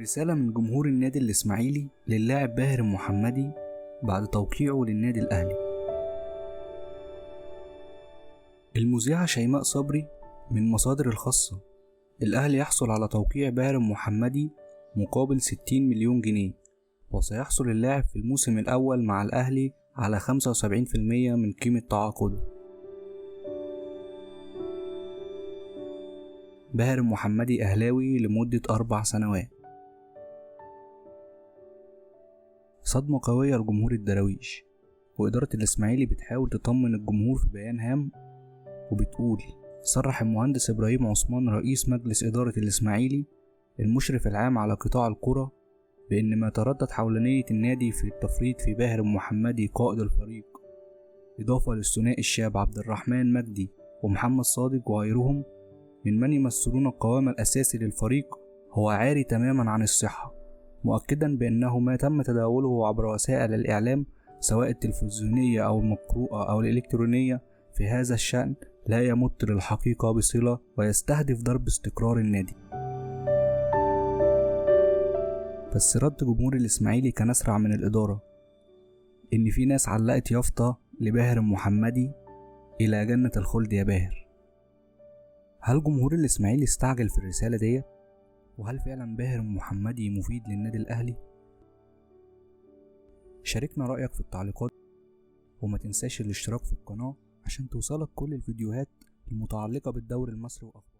رسالة من جمهور النادي الإسماعيلي للاعب باهر المحمدي بعد توقيعه للنادي الأهلي. المذيعة شيماء صبري من مصادر الخاصة: الأهلي يحصل على توقيع باهر المحمدي مقابل 60 مليون جنيه، وسيحصل اللاعب في الموسم الأول مع الأهلي على 75% من قيمة تعاقده. باهر المحمدي أهلاوي لمدة 4 سنوات. صدمة قوية لجمهور الدراويش، وإدارة الإسماعيلي بتحاول تطمن الجمهور في بيان هام وبتقول: صرح المهندس إبراهيم عثمان رئيس مجلس إدارة الإسماعيلي المشرف العام على قطاع الكرة بأن ما تردد حول نية النادي في التفريط في باهر المحمدي قائد الفريق، إضافة للثنائي الشاب عبد الرحمن مجدي ومحمد صادق وغيرهم من يمثلون القوام الأساسي للفريق، هو عاري تماما عن الصحة، مؤكدا بأنه ما تم تداوله عبر وسائل الإعلام سواء التلفزيونية أو المقروءة أو الإلكترونية في هذا الشأن لا يمت للحقيقة بصلة ويستهدف ضرب استقرار النادي. بس رد جمهور الإسماعيلي كان أسرع من الإدارة، إن في ناس علقت يافطة لباهر المحمدي: إلى جنة الخلد يا باهر. هل جمهور الإسماعيلي استعجل في الرسالة دي؟ وهل فعلا باهر المحمدي مفيد للنادي الأهلي؟ شاركنا رأيك في التعليقات، وما تنساش الاشتراك في القناة عشان توصلك كل الفيديوهات المتعلقة بالدوري المصري وأخباره.